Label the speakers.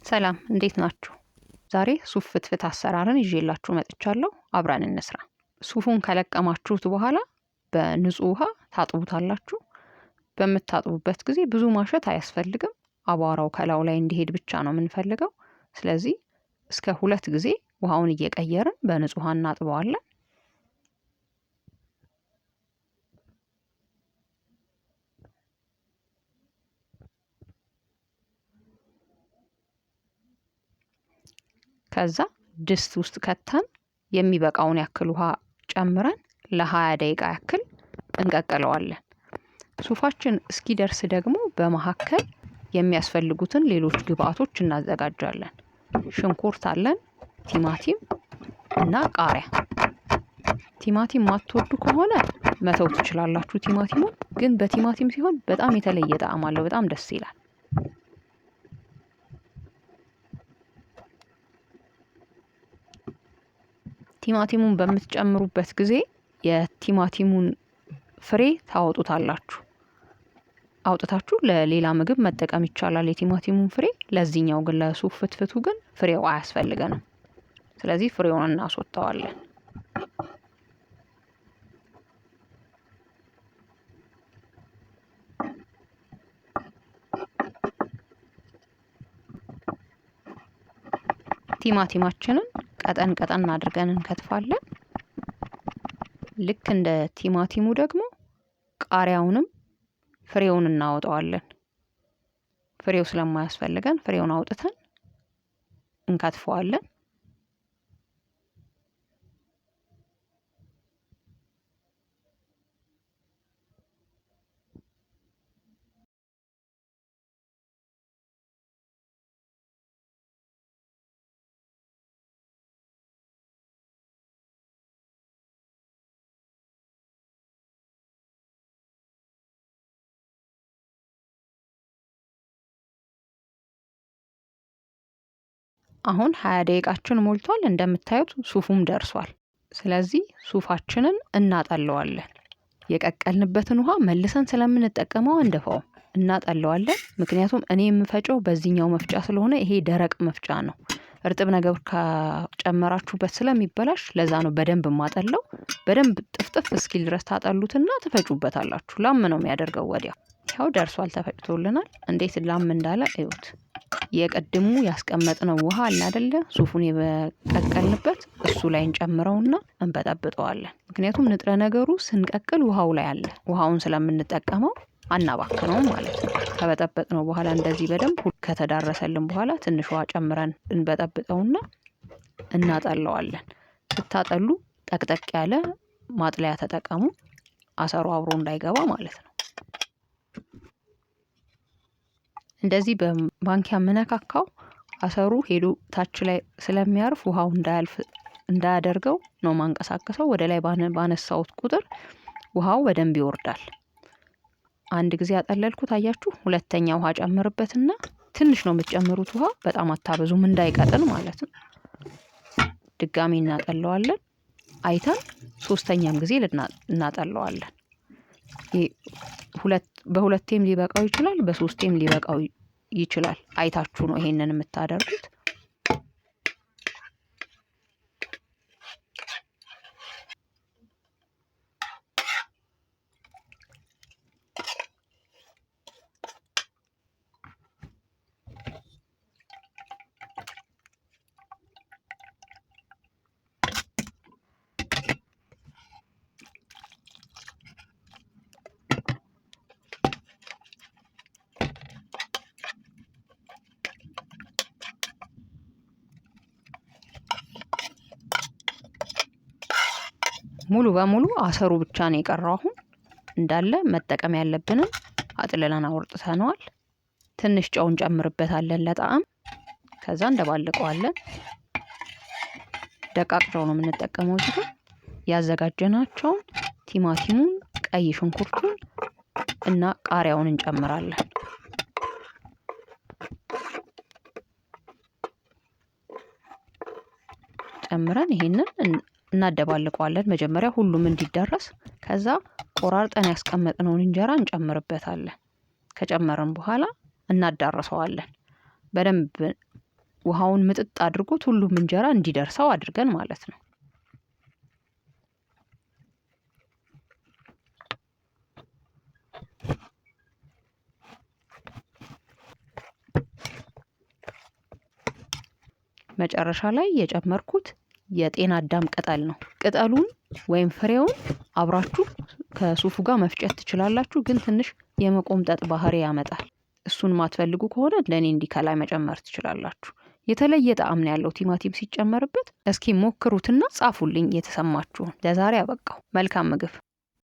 Speaker 1: ሰላም እንዴት ናችሁ? ዛሬ ሱፍ ፍትፍት አሰራርን ይዤላችሁ መጥቻለሁ። አብረን እንስራ። ሱፉን ከለቀማችሁት በኋላ በንጹህ ውሃ ታጥቡታላችሁ። በምታጥቡበት ጊዜ ብዙ ማሸት አያስፈልግም። አቧራው ከላዩ ላይ እንዲሄድ ብቻ ነው የምንፈልገው። ስለዚህ እስከ 2 ጊዜ ውሃውን እየቀየርን በንጹህ ውሃ እናጥበዋለን። ከዛ ድስት ውስጥ ከተን የሚበቃውን ያክል ውሃ ጨምረን ለ20 ደቂቃ ያክል እንቀቅለዋለን። ሱፋችን እስኪደርስ ደግሞ በመካከል የሚያስፈልጉትን ሌሎች ግብአቶች እናዘጋጃለን። ሽንኩርት አለን፣ ቲማቲም እና ቃሪያ። ቲማቲም ማትወዱ ከሆነ መተው ትችላላችሁ። ቲማቲሙን ግን በቲማቲም ሲሆን በጣም የተለየ ጣዕም አለው። በጣም ደስ ይላል። ቲማቲሙን በምትጨምሩበት ጊዜ የቲማቲሙን ፍሬ ታወጡታላችሁ። አውጥታችሁ ለሌላ ምግብ መጠቀም ይቻላል የቲማቲሙን ፍሬ። ለዚህኛው ግን ለሱፍ ፍትፍቱ ግን ፍሬው አያስፈልገንም። ስለዚህ ፍሬውን እናስወጣዋለን። ቲማቲማችንን ቀጠን ቀጠን አድርገን እንከትፋለን። ልክ እንደ ቲማቲሙ ደግሞ ቃሪያውንም ፍሬውን እናወጣዋለን። ፍሬው ስለማያስፈልገን ፍሬውን አውጥተን እንከትፈዋለን። አሁን 20 ደቂቃችን ሞልቷል። እንደምታዩት ሱፉም ደርሷል። ስለዚህ ሱፋችንን እናጠለዋለን። የቀቀልንበትን ውሃ መልሰን ስለምንጠቀመው አንደፋውም፣ እናጠለዋለን። ምክንያቱም እኔ የምፈጨው በዚህኛው መፍጫ ስለሆነ ይሄ ደረቅ መፍጫ ነው። እርጥብ ነገር ከጨመራችሁበት ስለሚበላሽ ለዛ ነው በደንብ የማጠለው። በደንብ ጥፍጥፍ እስኪል ድረስ ታጠሉትና ትፈጩበታላችሁ። ላም ነው የሚያደርገው ወዲያው። ያው ደርሷል፣ ተፈጭቶልናል። እንዴት ላም እንዳለ እዩት። የቀድሙ ያስቀመጥነው ውሃ አለ አይደለ? ሱፉን የቀቀልንበት እሱ ላይ እንጨምረውና እንበጠብጠዋለን። ምክንያቱም ንጥረ ነገሩ ስንቀቅል ውሃው ላይ አለ። ውሃውን ስለምንጠቀመው አናባክነውም ማለት ነው። ከበጠበጥነው በኋላ እንደዚህ በደንብ ከተዳረሰልን በኋላ ትንሽ ውሃ ጨምረን እንበጠብጠውና እናጠለዋለን። ስታጠሉ ጠቅጠቅ ያለ ማጥለያ ተጠቀሙ፣ አሰሩ አብሮ እንዳይገባ ማለት ነው። እንደዚህ በማንኪያ ምነካካው አሰሩ ሄዶ ታች ላይ ስለሚያርፍ ውሃው እንዳያልፍ እንዳያደርገው ነው ማንቀሳቀሰው። ወደ ላይ ባነሳሁት ቁጥር ውሃው በደንብ ይወርዳል። አንድ ጊዜ ያጠለልኩት አያችሁ። ሁለተኛ ውሃ ጨምርበትና ትንሽ ነው የምትጨምሩት ውሃ፣ በጣም አታበዙም እንዳይቀጥን ማለት ነው። ድጋሚ እናጠለዋለን። አይተን ሶስተኛም ጊዜ እናጠለዋለን። በሁለቴም ሊበቃው ይችላል፣ በሶስቴም ሊበቃው ይችላል። አይታችሁ ነው ይሄንን የምታደርጉት። ሙሉ በሙሉ አሰሩ ብቻ ነው የቀረው። አሁን እንዳለ መጠቀም ያለብንን አጥልለን አውጥተነዋል። ትንሽ ጨው እንጨምርበታለን ለጣዕም። ከዛ እንደባልቀዋለን። ደቃቅ ጨው ነው የምንጠቀመው እዚህ ጋር። ያዘጋጀናቸውን ቲማቲሙን፣ ቀይ ሽንኩርቱን እና ቃሪያውን እንጨምራለን። ጨምረን ይሄንን እናደባልቀዋለን። መጀመሪያ ሁሉም እንዲዳረስ። ከዛ ቆራርጠን ያስቀመጥነውን እንጀራ እንጨምርበታለን። ከጨመርን በኋላ እናዳርሰዋለን። በደንብ ውሃውን ምጥጥ አድርጎት ሁሉም እንጀራ እንዲደርሰው አድርገን ማለት ነው። መጨረሻ ላይ የጨመርኩት የጤና አዳም ቅጠል ነው። ቅጠሉን ወይም ፍሬውን አብራችሁ ከሱፉ ጋር መፍጨት ትችላላችሁ፣ ግን ትንሽ የመቆምጠጥ ባህሪ ያመጣል። እሱን ማትፈልጉ ከሆነ ለእኔ እንዲህ ከላይ መጨመር ትችላላችሁ። የተለየ ጣዕም ነው ያለው ቲማቲም ሲጨመርበት። እስኪ ሞክሩትና ጻፉልኝ የተሰማችሁን። ለዛሬ አበቃው። መልካም ምግብ።